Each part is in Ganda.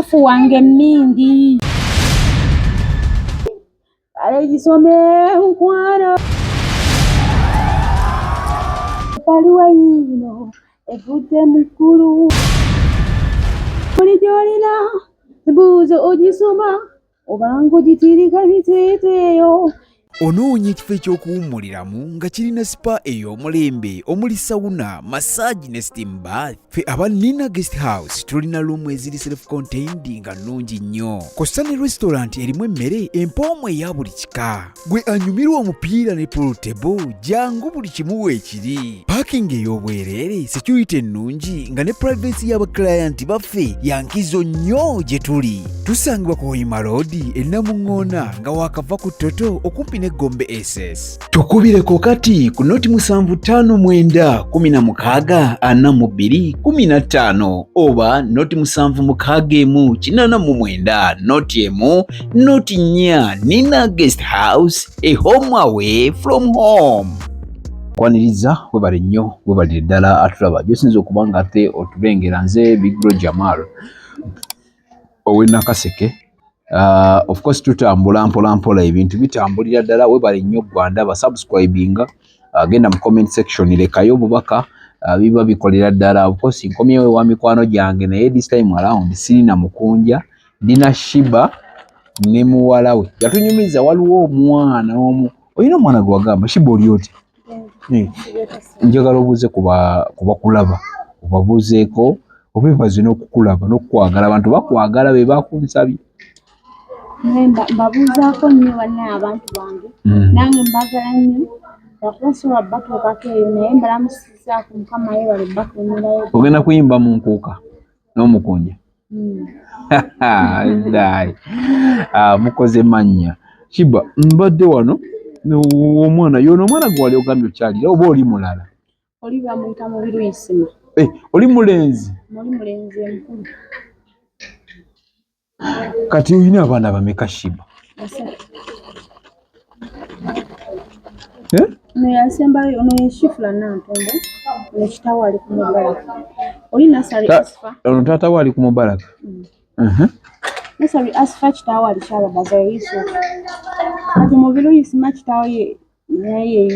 Mukafu wange emmindi. Kale gisome mukwano. Ebbaluwa yiino evudde mu ggulu. Buli gy'olina mbuuzo ogisoma obanga ogitirika biteeteeyo. Onoonya ekifo eky'okuwummuliramu nga kirina spa ey'omulembe omuli sauna, massage ne steam bath? Ffe aba Nina Guest House tulina luumu eziri self contained nga nnungi nnyo, kw'ossa ne restaurant erimu emmere empoomu eya buli kika. Gwe anyumirwa omupiira ne pool table, jangu buli kimu weekiri. Parking ey'obwereere, security ennungi nga ne privacy y'abaclient baffe ya nkizo nnyo gye tuli. Tusangibwa ku Hoima Road e Namuŋŋoona nga waakava ku Toto okumpi ne Gombe SS. Tukubireko kati ku noti 759 16 42 15 oba noti 761 89 noti 1 noti 4. Nina Guest House, a home away from home. Kwaniriza, webale nnyo, webalire ddala atulaba gyosinza okuba nga ate otulengera. Nze Big Bro Jamal ow'e Nakaseke. Of course tutambula mpola mpola, ebintu bitambulira ddala. Webale nnyo gwandaba, subscribinga, genda mu comment section, lekayo obubaka, biba bikolera ddala. Of course nkomyewo ewa mikwano gyange, naye this time around sirina mukunja, ndina Shiba ne muwala we. Yatunyumiza waliwo omwana omu, olina omwana gwe wagamba. Shiba, oli oti? Njagala obuuze kubakulaba, obabuuzeeko, obeebaze n'okukulaba n'okukwagala. Abantu bakwagala, be bakunsabye. Naye mbabuuzaako nnyo bannaye abantu bange. Nange mbagala nnyo, lwakuba sobola batuukako eyo, naye mbalamusizaako. Mukama yeebale bakuumirayo. Ogenda kuyimba mu nkuuka n'omukunja? Mm. Dai. Ah, mukoze mannya. Shiba, mbadde wano omwana yono, omwana gwe wali ogambye okyalira, oba oli mulala? Oli bamuyita Mubiru Isima. Eh, oli mulenzi? Muli mulenzi emukulu. Kati olina abaana bameka, Shiba? Basatu. Eh? Ono yasembayo, ono ye Shifula Nantongo, ono kitaawe ali ku Mubaraka. Oli Nasali Asfa. Ono taata we ali ku Mubaraka? Nasali Asfa kitaawe ali Kyabadaza, ye Yusuf. Kati Mubiru Isima kitaawe ye naye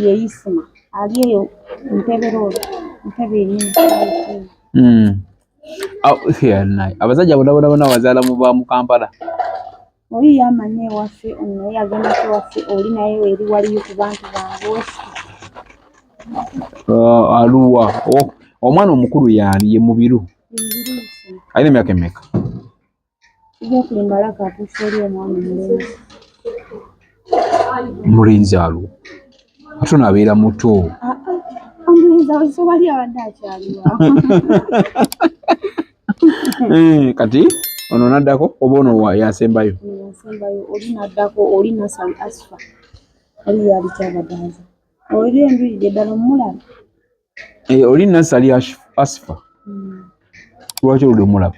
ye Isima ali eyo Ntebe Road, Ntebe yenyini. Ah, yeah, naye abasajja bonna bonna bonna wazaala mu ba mu Kampala? Oli yamanyi ewaffe, ono naye yagendako ewaffe, oli naye eri waliyo ku bantu bange West. Aluwa? Oh, omwana omukulu yaani ye Mubiru? Ye Mubiru Isima. Alina emyaka emeka? Kijja kulimbalaka atuuse eri omwana omulenzi. Mulenzi aluwa? Ate ono abeera muto. Ah, ah, omulenzi awo wali abadde akyaliwa. Eh, kati ono naddako oba ono yasembayo? Ono yasembayo, oli naddako, oli Nasali Asfa, oli yali Kyabadaza, oli enjulidde ddala omulaba. Eh, oli Nasali Asfa? Lwaki oludde omulaba?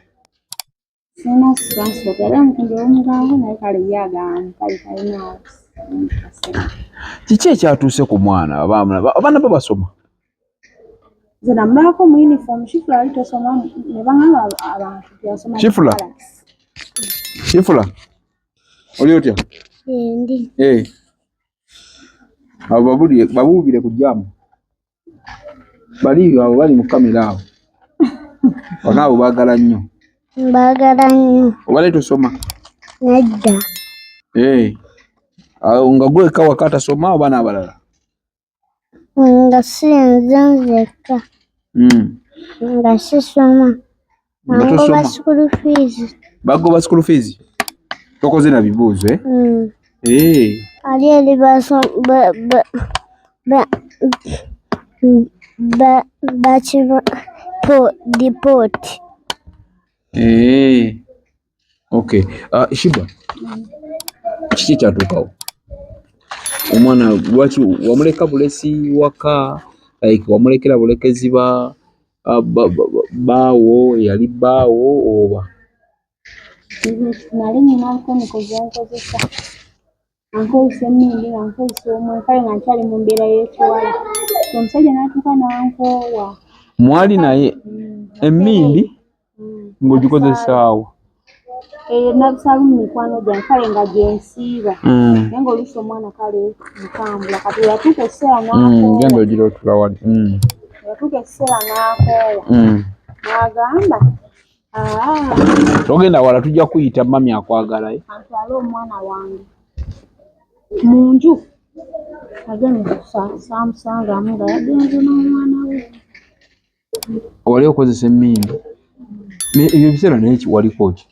Sina transport, yali omukundi ow'omugambo, naye kale ye agamba kale talina kaseera. Kiki ekyatuuse ku mwana? Abaana bo basoma? Nze namulabako mu uniform. Shifula ali tosoma, ne baŋŋamba abantu nti asoma. Shifula? Barracks. Shifula, oli otya? Endi. Eh. Abo babulire, babuubire ku jaamu. Bali abo bali mu kamera awo. Bano abo baagala nnyo. Mbagala nnyo. Obadde tosoma? Nedda. Eh. Awo nga gwe wekka waka atasoma oba n'abalala? Nga si nze nzekka. Nga sisoma. Nga Bangoba tosoma. School fees. Bagoba school fees? Tokoze na bibuuzo, eh? Mm. Eh. Ali eri baso ba ba ba ba bakiba po deport. Eh. Okay. Shiba. Kiki ekyatuukawo? Omwana lwaki wamuleka bulesi waka? Like wamulekera bulekezi ba baawo, eyali bbaawo oba? Nze nali nina chemical zenkozesa, nga nkozesa emmindi, nga nkozesa omwe, kale nga nkyali mu mbeera y'ekiwala. Omusajja n'atuuka n'ankoowa. Mwali naye? Emmindi? Ng'ogikozesaawo? Eyo Nabisaalu mu mikwano gyange kale nga gyensiiba naye ng'oluusi omwana kale ntambula kati yatuuka ekiseera n'akoowa. Genda ogira otula wali. Yatuuka ekiseera n'akoowa n'agamba Togenda wala, tujja kuyita mami akwagala. Antwale omwana wange mu nju. Agenda saamusangamu nga yagenze n'omwana we. Wali okozesa emmindi ebyo ebiseera, naye waliko ki?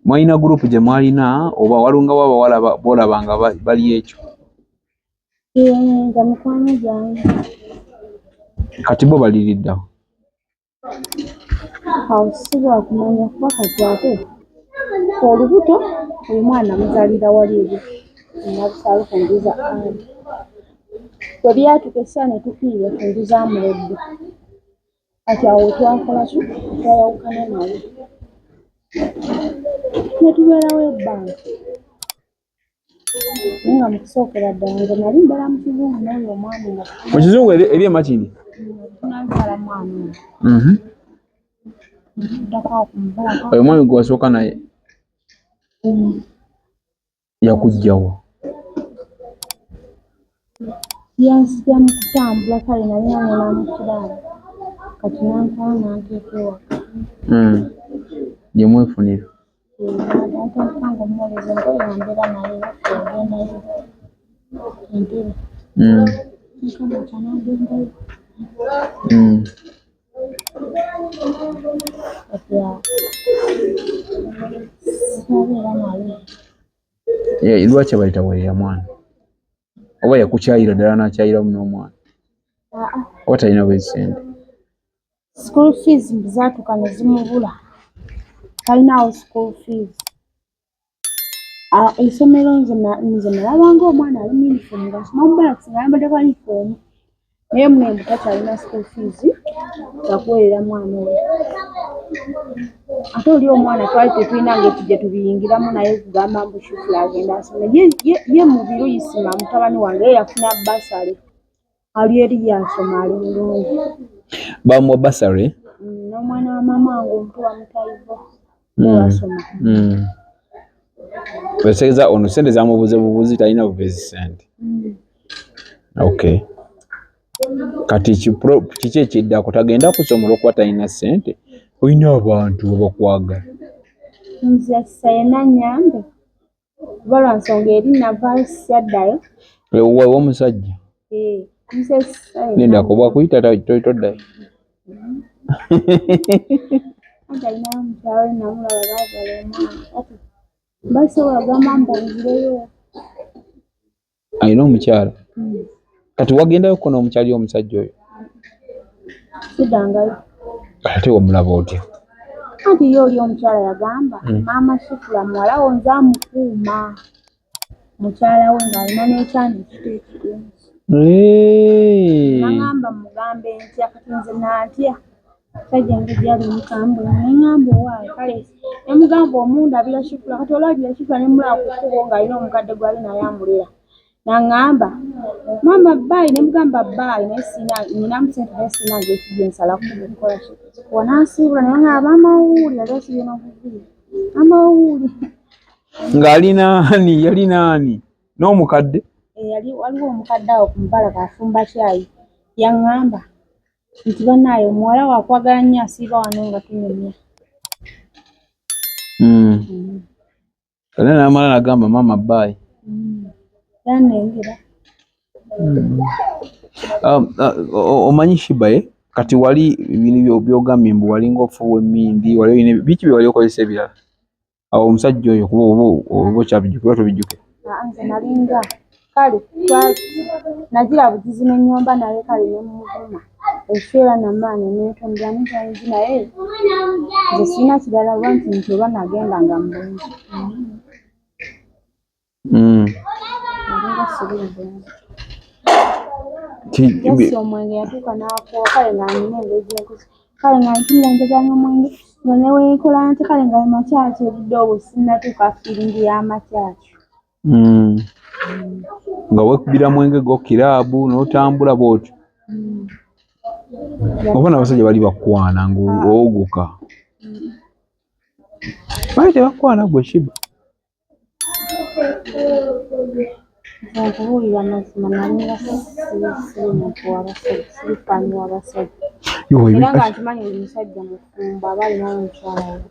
Mwalina gurupu gye mwalina oba walungawo abawala bolaba nga bali ekyo? Nga mikwano gyange. Kati bo baliriddawo? Awo sisobola kumanya kuba kati ate olubuto oyo mwana muzaalira wali eri Nabisaalu ku nju za Ali. Bwe byatuuka essaawa ne tukkirira ku nju za Muledde. Kati awo twakola ki? Twayawukana naye. Ne tubeerawo ebbanga. Naye nga mu kusookera ddala nze nali mbeera mu kizungu n'oyo omwami nga Mu kizungu eri emakindi? Tunazaala mwana oyo. Tuddako awo ku mubalaka. Oyo omwami gwe wasooka naye yakugjawa? Yanzija mu kutambula, kale nali ngenda mu kiraabu kati nantwala nanteeka ewaka. Gye mwefunira? Nantandika nga omuwoleza engoye nga mbeera naye yagendayo entebe. Nkamakya n'agendayo. Kati awo sinabeera naye. Lwaki abali taweerera mwana? Oba yakukyayira ddala n'akyayiramu n'omwana? Oba talina bwe ssente? School fees zaatuuka ne zimubula, talinaawo school fees. Essomero nze nalabanga omwana ali mu uniform ng'asoma mu barracks ng'ayambadde ka uniform naye mulembe takyalina school fees yakuweerera mwana oyo. Ate oli omwana twali tetulina ngeri gye tubiyingiramu naye kugamba mbu Shukla agenda asome. Ye Mubiru Isima mutabani wange ye yafuna bursary ali eri ye asoma ali bulungi. Bamuwa bursary? N'omwana wa maama wange omuto bamutayivo basoma. Ekitegeeza ono ssente zamubuze bubuzi, talina bubeezi ssente. Okay. Kati kiki ekiddako? Tagenda kusoma olw'okuba talina ssente? Olina abantu abakwagala. Nze yenna nnyambe kuba lwa nsonga eri navaayo siyaddayo. Ew'omusajja? Nze Lindako, bwakuyita toddayo. Anti alinayo mukyala we namulaba bazaala omwana kati basobola gamba mbu nzireyo. Alina omukyala? Kati wagendayokko n'omukyali omusajja oyo? Siddangayo. Ate wamulaba otya? Anti ye oli omukyala yagamba maama Shifula muwala wo nze amukuuma. Mukyala we ng'alina n'ekyana ekito ekirungi. Nangamba mugambe ntya kati nze nantya. Musajja engeri gy'ali omukambwe ne ŋŋamba owaaye kale ne mugamba omundabira Shifula kati olabira Shifula ne mmulaba ku kkubo ng'alina omukadde gw'ali naye amulera. Nangamba maama bye ne mugamba bye naye sirina nninamu ssente naye sirina ngeri ki gye nsala kkubo kukola ki. N'ansiibula ne bangamba maama wuuli yali asibye n'obuviiri. Maama wuuli. Ng'alina ani? Yalina ani? N'omukadde? Yali waliwo omukadde awo ku mubalaka afumba caayi yaŋŋamba nti bannaaye omuwala wo akwagala nnyo asiiba wano nga tunyumya. Era n'amala n'agamba maama bye. Yannengera. Omanyi Shiba ye kati wali bino by'ogambye mbu walinga ofuuwa emmindi, wali olina biki bye wali okozesa ebirala? Awo omusajja oyo kuba oba okyabijjukira tobijjukira? Nze nalinga kale nagira bugizi n'ennyomba naye kale ne mmuvuma ekiseera namaanyi neetondera nti naye nze sirina kirala oba nti oba nagendanga mu bwenzi. Nalinga siri mu bwenzi. Just omwenge yatuuka n'akoowa kale nga nnina engeri gye nkoze kale nga mpulira njagala nywa mwenge nga ne bwe nkola ntya kale nga makyakyo obudde obwo sinnatuuka feeling y'amakyakyo. Nga weekubira mwenge gwo kiraabu n'otambula bw'otyo. Oba n'abasajja bali bakwana ng'owogoka. Baali tebakwana gwe Shiba? Nze nkubuulira amazima, nalinga siri muntu w'abasajja, siri faani w'abasajja. Era nga nkimanyi buli musajja mufumbo aba alinayo omukyala we.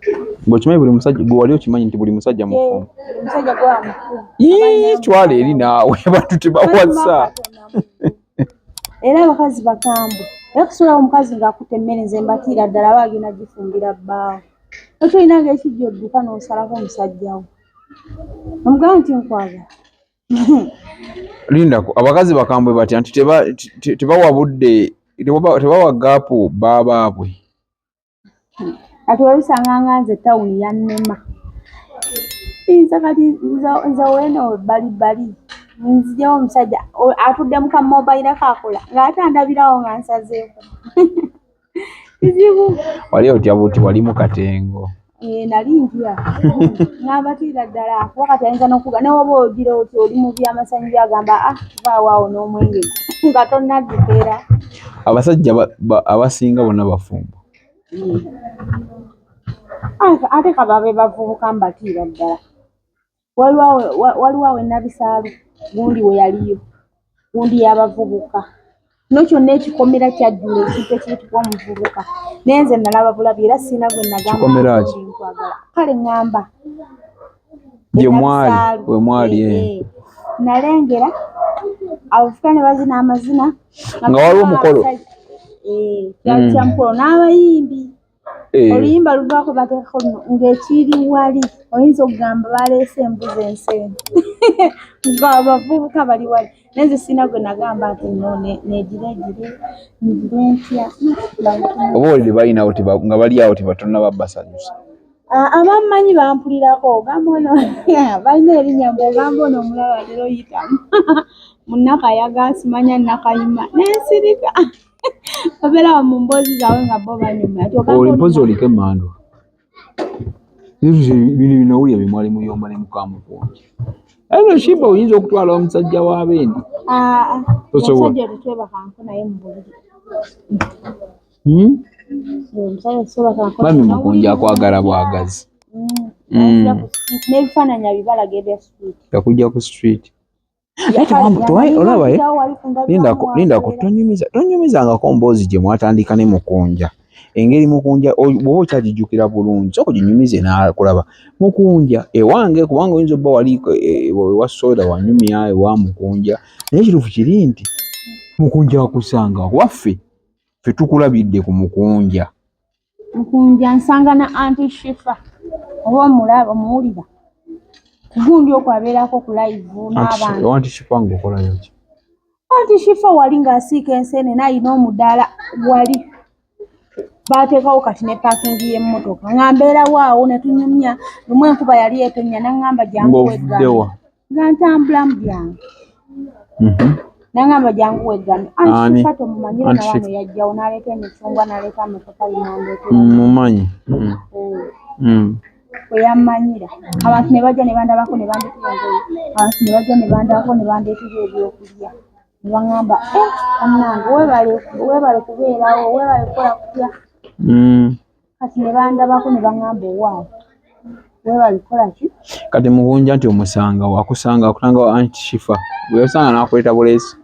Ng'okimanyi buli musajja, gwe wali okimanyi nti buli musajja mufumbo? Buli musajja gwaba mufumbo. Ii, twala eri naawe, abantu tebawasa. Era abakazi bakambwe. Era kusulawo omukazi ng'akutte emmere nze mbatiira ddala aba agenda gifumbira bbaawe. Lwaki olina ng'ekijja odduka n'osalako omusajja wo? Omugamba nti nkwagala. Lindako, abakazi bakambwe batya nti tebawa budde, tebawa gaapu baabaabwe. Kati webisanga nga nze tawuni yannema. Nze kati nze weeno bali bali nzijawo omusajja atudde mu ka mobayiro kakola ng'ate andabirawo nga nsazeeko. Kizibu. Wali otya buti wali mu katengo? Eh, nali ntya ng'abatiira ddala kuba kati ayinza n'okuga ne woba ogira oti oli mu byamasanyu byagamba ah vaawo awo n'omwenge nga tonnadduka era. Abasajja abasinga bonna bafumbo. Ate kababe bavubuka mbatiira ddala. Waliwo awo e Nabisaalu gundi we yaliyo gundi y'abavubuka. Kino kyonna ekikomera kyajjula ekintu ekiyitibwa omuvubuka. Naye nze nalaba bulabi era sirina gwe nagamba Kikomera ki? nkwagala. Kale ŋŋamba. Gye mwali, we mwali, eh. Nalengera abavubuka ne bazina amazina. Nga waliwo omukolo. Kyali kya mukolo n'abayimbi. Oluyimba luvaako bateekako luno ng'ekiri wali oyinza okugamba baleese embuzi ensene ng'abavubuka bali wali. Naye nze sirina gwe nagamba nti no neegireegire ngire ntya. Oba olidde balinawo nga bali awo tebatonnaba basanyusa. Abammanyi bampulirako ogamba ono balina erinnya mbu ogamba ono omulaba atera oyitamu mu Nakayaga simanya Nakayima n'ensirika. Babeera mu mboozi zaabwe nga bo banyumya. Oli mpozi oliko emmandwa. Bino binawulira bye mwali muyomba ne mukamukunja. Eno Shiba oyinza okutwala omusajja wa bendi. Tosobola. Omusajja tetwebakanko naye mu buliri. Omusajja tetwebakanko. Bambi Mukunja akwagala bwagazi. N'ebifaananyi abibalaga ebya street. Yakujja ku street. Olaba lindako tonyumizangako mboozi gye mwatandika ne Mukunja. Engeri Mukunja bw'oba okyagijjukira bulungi sooka oginyumize n'akulaba. Mukunja ewange kubanga oyinza obba wali ewa soda wanyumya ewa Mukunja naye ekituufu kiri nti Mukunja akusanga kuba ffe ffe tukulabidde ku Mukunja. Mukunja nsanga na Aunty Shifa oba omulaba omuwulira gundi okwo abeerako ku live n'abantu. Aunty Shifa ng'okolayo ki? Aunty Shifa wali ng'asiika enseenene alina omudaala wali baateekawo kati ne paakingi y'emmotoka nga mbeerawo awo ne tunyumya lumu enkuba yali etonnya n'aŋŋamba jangu weggame nga ntambulamu byange. N'aŋŋamba jangu weggame. Aunty Shifa tomumanyira na wano yajjawo n'aleeta emicungwa n'aleeta amapapali n'andeetera. Mmumanyi. We yammanyira abantu ne bajja ne bandabako ne bandeetera engoye abantu ne bajja ne bandabako ne bandeetera ebyokulya ne baŋŋamba bannange weebale weebale kubeerawo weebale kukola kutya. Kati ne bandabako ne baŋŋamba owaawe weebale kukola ki. Kati Mukunja nti omusanga akusanga akusanga wa Aunty Shifa bwe yasanga n'akuleeta buleesi.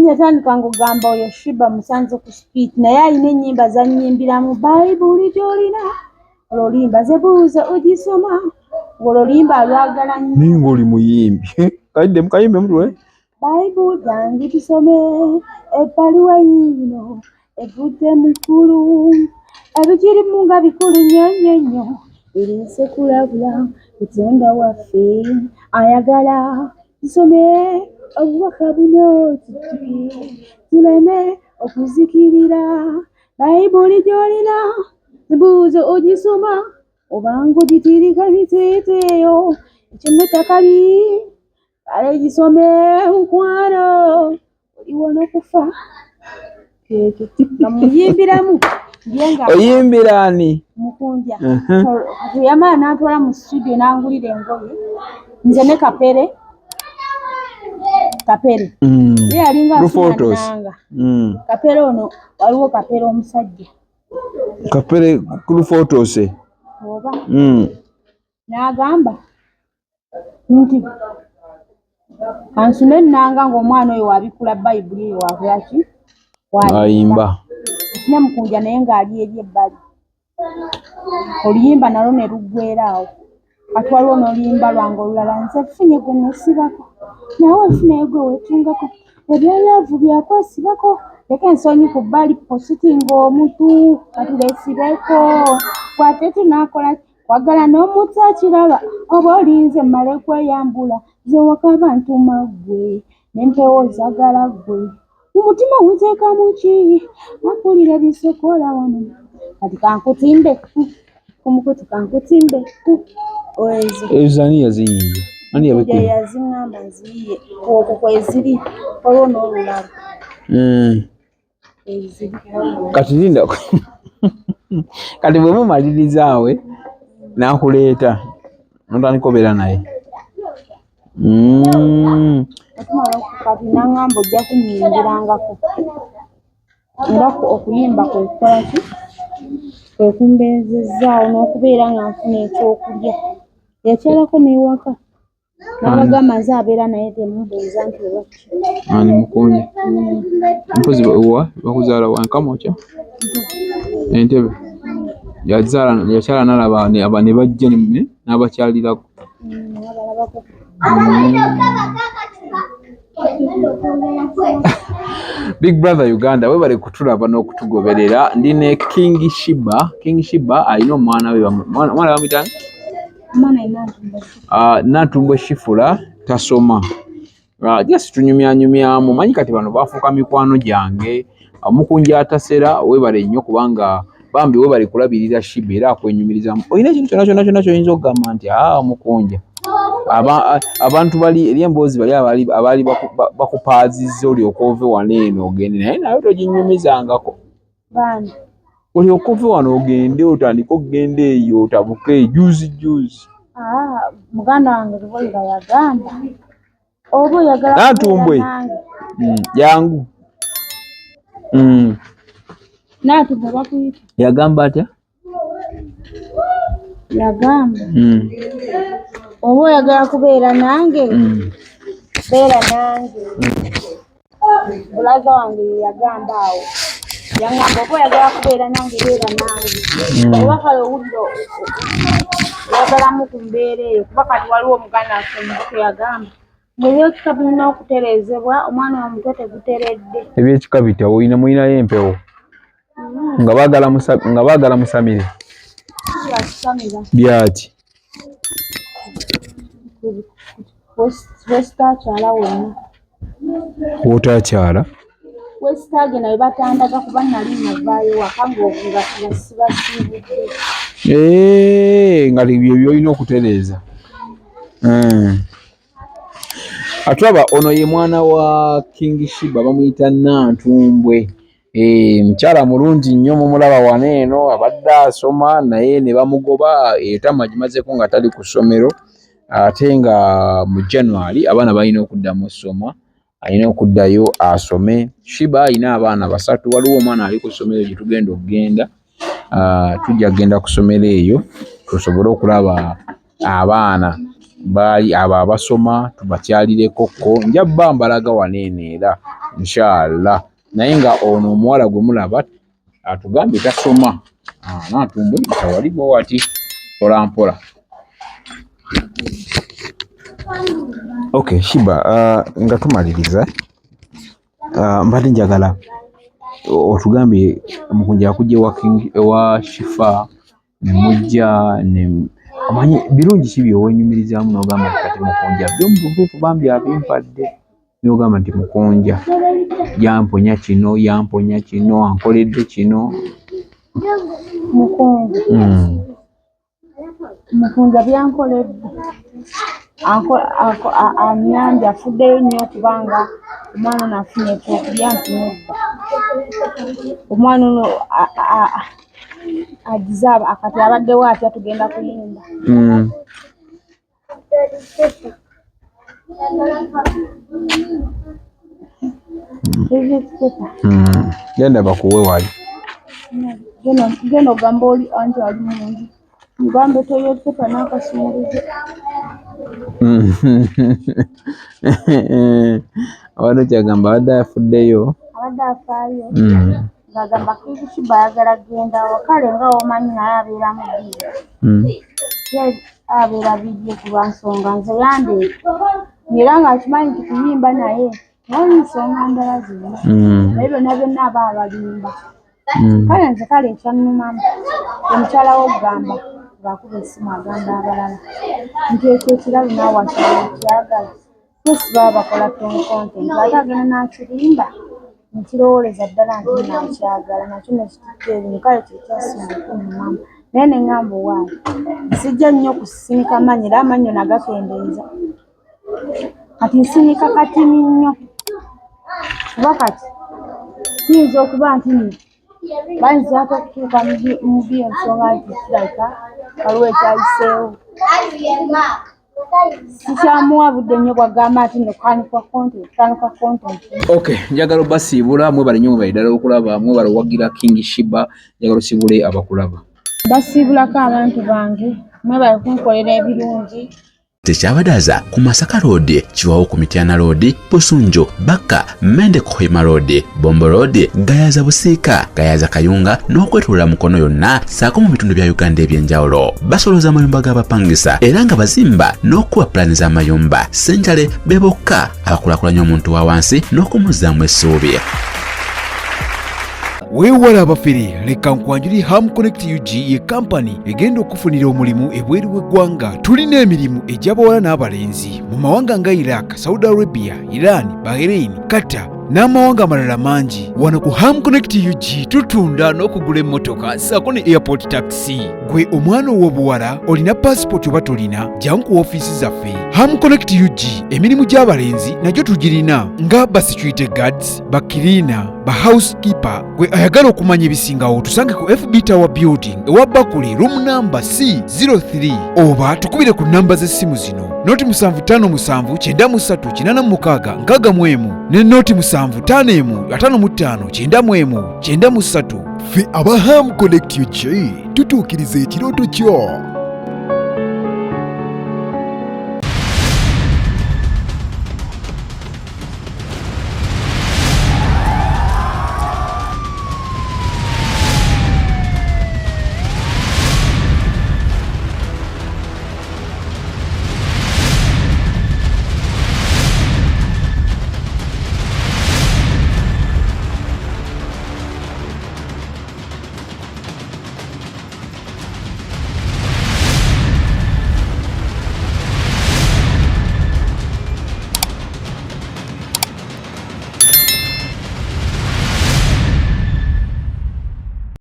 Yatandika ng'ogamba oyo Shiba musanze ku street naye alina ennyimba zannyimbiramu Bayibuli gy'olina olwo oluyimba zebuuza ogisoma olwo oluyimba alwagala nnyo. Naye ng'oli muyimbi. Kayidde mukayimbe mutwe. Bayibuli jangu tusome ebbaluwa yiino evudde mu ggulu ebigirimu nga bikulu nnyo nnyo nnyo birinze kulabula Katonda waffe ayagala tusome obubaka buno tujjuke tuleme okuzikirira. Bayibuli gy'olina zibuuze ogisoma obanga ogitirika emiteeto eyo ekyo nno kyakabi kale gisome mukwano oliwona okufa. Ekyo nga muyimbiramu Oyimbira ani? Mukunja. Kati yamala n'antwala mu studio n'angulira engoye nze ne Kapere. Kapere. Ye yalinga asunanga. Kapere ono waliwo Kapere omusajja. Kapere ku Lufootose. Yangoba. N'agamba nti kansune ennanga ng'omwana oyo wabikula bayibuli eyo wakola ki? Ayimba. Ne Mukunja naye ng'ali eri ebbali. Oluyimba nalwo ne luggweera awo. Kati waliwo n'oluyimba lwange olulala, nze nfunye gwe neesibako, naawe nfunayo gwe weetungako, ebya laavu byakwesibako, leka ensonyi ku bbali positinga omutu katuleesibeko, gwe ate tunaakola ki? Kwagala n'omutu akiraba, oba olinze mmale kweyambula, nze waka bantuma ggwe, n'empewo zaagala ggwe. Mu mutima witeekamu ki? Mpulira ebisokola wano. Kati kankutimbe ku mukutu kankutimbe ezo. Ezo ani yaziyiiya? Ani yabikuyiiya? Yaziŋŋamba nziyiye okwo kweziri waliwo n'olulala. Eziri. Kati linda kati bwe mumaliriza awe n'akuleeta n'otandika obeera naye. Otumala kati n'aŋŋamba ojja kunnyingirangako era okuyimba kwe kukola ki? Kwe kumbeezezzaawo n'okubeera nga nfuna ekyokulya. Yakyalako n'ewaka n'abagamba nze abeera naye temubuuza nti oba ki. Ani Mukunja? Mpozi wa bakuzaala wa Nkamokya? Entebe. Yazaala yakyala n'alaba ne bajja n'abakyalirako. Big Brother Uganda webale kutulaba n'okutugoberera. Ndi ne King Shiba. King Shiba alina omwana we omwana bamuyita Nantumbwe Shifula tasoma. Just tunyumyanyumyamu manyi kati bano bafuuka mikwano gyange. Omukunja atasera webale nnyo kubanga bambi webale kulabirira Shiba era akwenyumirizamu. Olina ekintu kyonna kyonna kyonna ky'oyinza okugamba nti omukunja abantu bali eri emboozi bali abaali bakupaazizza olyoke ove wano eno ogende naye nawe toginyumizangako. Olyoke ove wano ogende otandike okugenda eyo otabuke juzi juzi. Muganda wange Luboyira yagamba oba oyagala Nantumbwe. Jangu. Nantumbwe bakuyita. Yagamba atya? Yagamba oba oyagala kubeera nange beera nange. Bulaza wange yagamba awo yangamba oba oyagala kubeera nange beera nange. Oba kale owulira oyagalamu ku mbeera eyo kuba kati waliwo omuganda waffe omuto yagamba ng'ebyekika birina okutereezebwa omwana omuto teguteredde. Ebyekika bitya olina mulinayo empewo nga baagala musamire byaki? Wesitakyala wonna. W'otakyala? Wesitaagenda we batandaga kuba nali navaayo waka nga sibasiibudde. Nga bye by'olina okutereeza. Atulaba ono ye mwana wa King Shiba bamuyita Nantumbwe. Mukyala mulungi nnyo mumulaba wano eno abadde asoma naye ne bamugoba etama gimazeeko nga tali ku ssomero ate nga mu January abaana balina okuddamu ossoma alina okuddayo asome. Shiba alina abaana basatu waliwo omwana ali ku ssomero gye tugenda okugenda tujja kugenda ku ssomero eyo tusobole okulaba abaana baali abo abasoma tubakyalireko ko nja bba mbalaga wano eno era inshallah. Naye nga ono omuwala gwe mulaba atugambye tasoma Nantumbwe tawaliwo wati mpola mpola. Okay Shiba, nga tumaliriza mbadde njagala otugambye Mukunja yakujja ewa Shifa ne mujja ne omanyi birungi ki byewenyumirizaamu n'ogamba nti kati Mukunja byo mu butuufu bambi abimpadde n'ogamba nti Mukunja yamponya kino yamponya kino ankoledde kino. Mukunja. Mukunja byankoledde anyambye afuddeyo nnyo okubanga omwana ono afunye ekyokulya nti nedda. Omwana ono agizaaba akati abaddewo atya tugenda kuyimba. Genda bakuwe wali. Genda ogamba oli anti ali munju. Ngambe toyoteka n'akasumuluzo. Abadde kyagamba abadde afuddeyo. Abadde afaayo. Ng'agamba King Sheebah ayagala kugenda wa, kale nga womanyi naye abeeramu bbize. Ye abeera bibye ku lwa nsonga nze yandeeta. Era ng'akimanyi nti kuyimba naye waliwo ensonga ndala zonna. Naye byonna byonna aba abalimba. Kale nze kale ekyannumamu omukyala wo okugamba ng'akuba essimu agamba abalala nti ekyo ekiralu naawe akyagala. Yes, baba bakola content ate agenda n'akirimba nekirowooleza ddala nti nakyagala nakyo nekitikka ebintu kale kyekyasinga okunnumamu naye ne ŋŋamba owaaye sijja nnyo kusinika mannyo era amannyo nagakendeeza kati nsinika katini nnyo kuba kati kiyinza okuba nti nno bayinza ate okutuuka mu by'ensonga nti kirabika waliwo ekyayiseewo. Sikyamuwa budde nnyo bw'agamba nti nno kutandika content, kutandika content. Okay, njagala obasiibula, mwebale nnyo, mwebale ddala okulaba, mwebale owagira King Sheebah, njagala osiibule abakulaba. Basiibulako abantu bange, mwebale kunkolera ebirungi. Tekyabadaza ku Masaka Road, Kiwawo ku Mityana Road, Busunju, Bakka, Mende Kohima Road, Bombo Road, Gayaza Busiika, Gayaza Kayunga n'okwetoloola Mukono yonna ssaako mu bitundu bya Uganda eby'enjawulo. Basolooza amayumba g'abapangisa era nga bazimba n'okukuba pulaani z'amayumba. Ssenjale be bokka abakulaakulanya omuntu wa wansi n'okumuzzaamu essuubi. Weewala abafere, leka nkwanjuli Ham Connect UG ye kampani egenda okufunira omulimu ebweru w'eggwanga. Tulina emirimu egy'abawala n'abalenzi mu mawanga nga Iraq, Saudi Arabia, Iran, Bahrain, Qatar n'amawanga amalala mangi. Wano ku Ham Connect UG tutunda n'okugula emmotoka ssaako ne airport taxi. Gwe omwana ow'obuwala olina passport oba tolina, jangu ku ofiisi zaffe. Ham Connect UG emirimu gy'abalenzi nagyo tugirina nga ba security guards, ba cleaner, ba housekeeper. Gwe ayagala okumanya ebisingawo tusange ku FB Tower Building ewa Bakuli room number C03 oba tukubire ku namba z'essimu zino noti 757 93 86 61 ne noti 751 55 91 93. Ffe aba Ham Connect UG tutuukiriza ekirooto kyo.